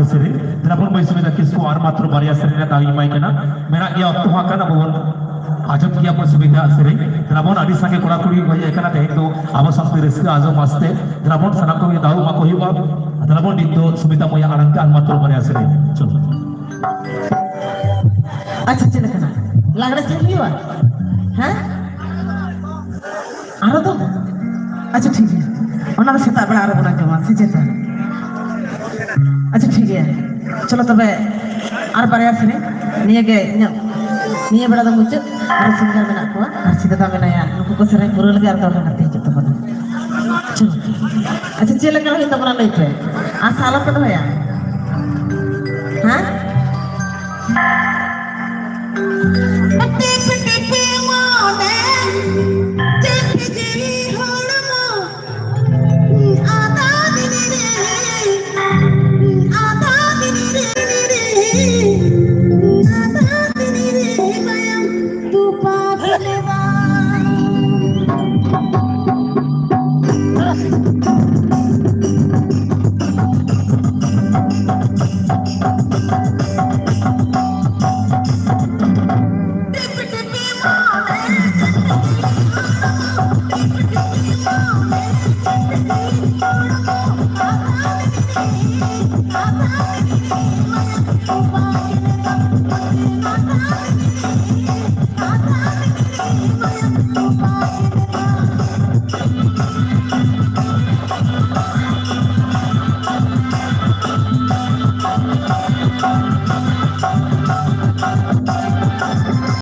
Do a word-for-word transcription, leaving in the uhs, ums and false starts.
ᱥᱮᱨᱮᱧ᱾ ᱫᱮᱞᱟ ᱵᱚᱱ ᱢᱟᱹᱭ ᱥᱩᱢᱤᱛᱟ ᱠᱤᱥᱠᱩ ᱟᱨ ᱢᱟᱛᱨᱚ ᱵᱟᱨᱭᱟ ᱥᱮᱨᱮᱧ ᱨᱮᱱᱟᱜ ᱫᱟᱣ ᱤᱧ ᱮᱢᱟᱭ ᱠᱟᱱᱟ᱾ ᱢᱮᱱᱟᱜ ᱜᱮᱭᱟ, ᱚᱠᱛᱚ ᱦᱚᱸ ᱠᱟᱱᱟ, ᱟᱵᱚ ᱵᱚᱱ ᱟᱸᱡᱚᱢ ᱜᱮᱭᱟ ᱵᱚᱱ ᱥᱩᱢᱤᱛᱟ ᱥᱮᱨᱮᱧ᱾ ᱫᱮᱞᱟ ᱵᱚᱱ, ᱟᱹᱰᱤ ᱥᱟᱸᱜᱮ ᱠᱚᱲᱟ ᱠᱩᱲᱤ ᱠᱚ ᱦᱮᱡ ᱟᱠᱟᱱᱟ ᱛᱮᱦᱮᱧ ᱫᱚ ᱟᱵᱚ ᱥᱟᱶᱛᱮ ᱨᱟᱹᱥᱠᱟᱹ ᱟᱸᱡᱚᱢ ᱟᱥᱛᱮ᱾ ᱫᱮᱞᱟ ᱵᱚᱱ ᱥᱟᱱᱟᱢ ᱠᱚᱜᱮ ᱫᱟᱣ ᱮᱢᱟ ᱠᱚ ᱦᱩᱭᱩᱜᱼᱟ᱾ ᱫᱮᱞᱟ ᱵᱚᱱ ᱱᱤᱛ ᱫᱚ ᱥᱩᱢᱤᱛᱟ ᱢᱟᱹᱭᱟᱜ ᱟᱲᱟᱝ ᱛᱮ ᱟᱨ ᱢᱟᱛᱨᱚ ᱵᱟᱨᱭᱟ ᱥᱮᱨᱮᱧ᱾ ᱪᱚᱞᱚ᱾ ᱟᱪᱪᱷᱟ, ᱪᱮᱫ ᱞᱮᱠᱟᱱᱟᱜ ᱞᱟᱜᱽᱲᱮ ᱥᱮᱨᱮᱧ ᱦᱩᱭᱩᱜᱼᱟ? ᱦᱮᱸ? ᱟᱨᱚ ᱫᱚ? ᱟᱪᱪᱷᱟ, ᱴᱷᱤᱠ ᱜᱮᱭᱟ, ᱚᱱᱟ ᱫᱚ ᱥᱮᱛᱟᱜ ᱵᱮᱲᱟ ᱟᱨᱚ ᱵᱚᱱ ᱟᱸᱡᱚᱢᱟ, ᱥᱮ ᱪᱮᱫ? ᱟᱪᱪᱷᱟ, ᱴᱷᱤᱠ ᱜᱮᱭᱟ, ᱪᱚᱞᱚ ᱛᱚᱵᱮ ᱟᱨ ᱵᱟᱨᱭᱟ ᱥᱮᱨᱮᱧ᱾ ᱱᱤᱭᱟᱹ ᱜᱮ ᱤᱧᱟᱹᱜ ᱱᱤᱭᱟᱹ ᱵᱮᱲᱟ ᱫᱚ ᱢᱩᱪᱟᱹᱫ᱾ ᱟᱨ ᱥᱤᱝᱜᱟᱨ ᱢᱮᱱᱟᱜ ᱠᱚᱣᱟ, ᱟᱨ ᱥᱤᱫᱟᱹ ᱫᱟ ᱢᱮᱱᱟᱭᱟ, ᱱᱩᱠᱩ ᱠᱚ ᱥᱮᱨᱮᱧ ᱯᱩᱨᱟᱹᱣ ᱞᱮᱜᱮ ᱟᱨ ᱫᱚᱲᱦᱟ ᱜᱟᱛᱮ ᱦᱤᱡᱩᱜ ᱛᱟᱵᱚᱱᱟ᱾ ᱪᱚᱞᱚ᱾ ᱟᱪᱪᱷᱟ, ᱪᱮᱫ ᱞᱮᱠᱟ ᱦᱩᱭᱩᱜ ᱛᱟᱵᱚᱱᱟ ᱞᱟᱹᱭ ᱯᱮ, ᱟᱥᱟ ᱟᱞᱚ ᱯᱮ ᱫᱚᱦᱚᱭᱟ᱾ ᱦᱮᱸ?